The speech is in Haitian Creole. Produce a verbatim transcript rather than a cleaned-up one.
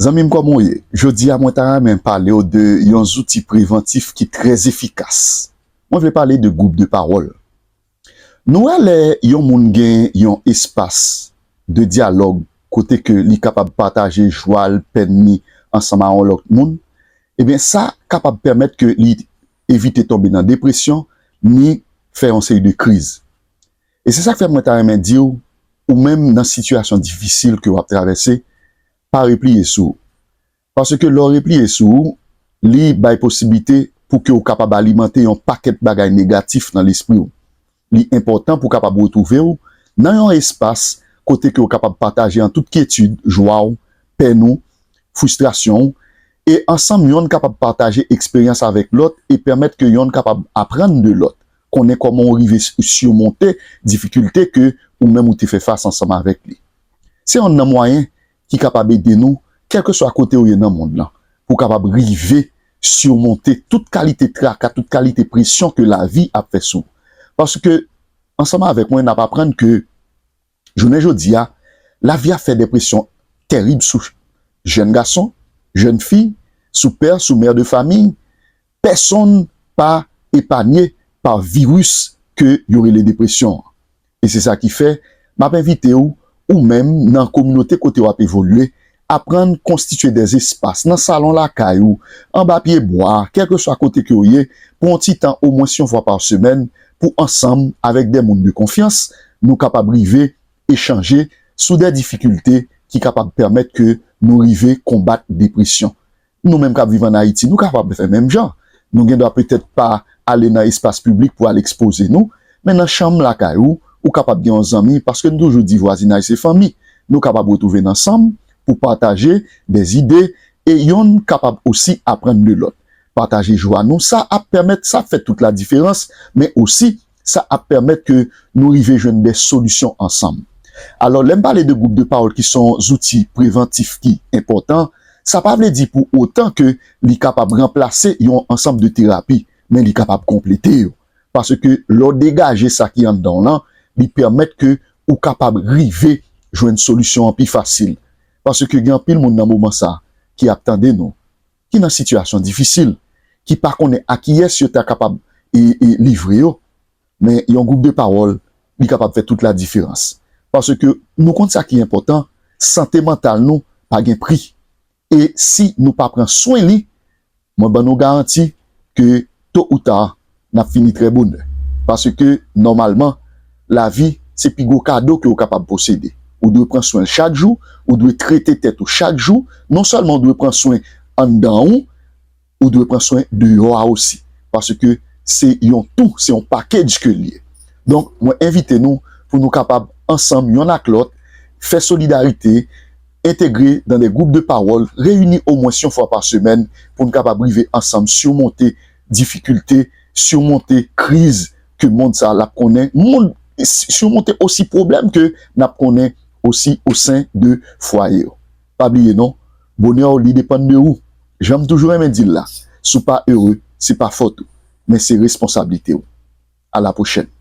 Zanmi m, kòman w ye? Jodi a, mwen ta renmen pale w de yon zouti prevantif ki trè efikas. Mwen vle pale de gwoup de pawòl. Nou wè lè yon moun gen yon espas de dyalòg kote ke li kapab pataje jwa l, pèn li ansanm a yon lòt moun, ebyen, sa kapab pèmèt ke li evite tonbe nan depresyon, ni fè yon seri de kriz. E se sa k fè mwen ta renmen di w, ou menm nan sitiyasyon difisil ke w ap travèse, pa repliye sou ou. Paske lè w repliye sou ou, li bay posiblite pou ke w kapab alimante yon pakèt bagay negatif nan lespri w. Li enpòtan pou w kapab retwouve w nan yon espas kote ke w kapab pataje an tout kyetid, jwa w, pèn ou, fristrasyon w, e ansanm yonn kapab pataje eksperyans avèk lòt e pèmèt ke yonn kapab aprann de lòt, konnen kòman w rive s- simonte difikilte ke ou menm ou te fè fas ansanm avèk li. Se yonn nan mwayen ki kapab ede nou, kèlkeswa kote w ye nan mond lan, pou w kapab rive simonte tout kalite traka, tout kalite presyon ke lavi ap fè sou ou. Paske, ansanm avèk mwen, n ap aprann ke, jounen jodi a, lavi ap fè de presyon tèrib sou jèn gason, jèn fi, sou pè, sou mè de famiy. Pèsonn pa epanye pa viris ke yo rele depresyon an. E se sa ki fè, m ap envite w, ou menm, nan kominote kote w ap evolye, aprann konstitye de espas nan salon lakay ou, anba pye bwa, kèlkeswa kote ke w ye, pou yon ti tan, omwens yon fwa pa semèn, pou ansanm avèk de moun de konfyans, nou kapab rive echanje sou de difikilte ki kapab pèmèt ke nou rive konbat depresyon. Nou menm k ap viv ann Ayiti, nou kapab fè menm jan. Nou gendwa petèt pa ale nan espas piblik pou al ekspoze nou, men nan chanm lakay ou, ou kapab gen yon zanmi, paske n toujou di vwazinaj se fanmi. Nou kapab retwouve n ansanm pou pataje de ide e yonn kapab osi aprann de lòt. Pataje jwa nou, sa ap pèmèt, sa ap fè tout la diferans, men osi sa ap pèmèt ke nou rive jwenn de solisyon ansanm. Alò, lè m pale de gwoup de pawòl ki se yon zouti prevantif ki enpòtan, sa pa vle di pou otan ke li kapab ranplase yon ansanm de terapi, men li kapab konplete yo. Paske lè w degaje sa ki anndan w lan, li pèmèt ke ou kapab rive jwenn solisyon an pi fasil. Paske gen anpil moun nan moman sa ki ap tande nou, ki nan sitiyasyon difisil, ki pa konnen a kiyès yo ta kapab e, e, livre yo, men yon gwoup de pawòl, li kapab fè tout la diferans. Paske nou konn sa ki enpòtan, sante mantal nou pa gen pri. E si nou pa pran swen li, mwen ban nou garanti ke to ou ta, n ap fini trè bonè. Paske, nòmalman, lavi, se pi gwo kado ke w kapab posede. Ou dwe pran swen l chak jou, ou dwe trete tèt ou chak jou. Non sèlman ou dwe pran swen anndan ou, ou dwe pran swen deyò a osi. Paske se yon tou, se yon package ke l ye. Donk, mwen envite nou pou nou kapab ansanm, yonn ak lòt, fè solidarite, entegre dan de gwoup de pawòl, reyini omwens yon fwa pa semèn pou n kapab rive ansanm simonte difikilte, simonte kriz ke mond sa l ap konnen, mond, simonte osi pwoblèm ke n ap konnen osi o sen de fwaye yo. Pa bliye non, bonè w li depann de ou. Jan m toujou renmen di l la, si w pa ere, se pa fòt ou, men se responsablite w. A la pwochèn.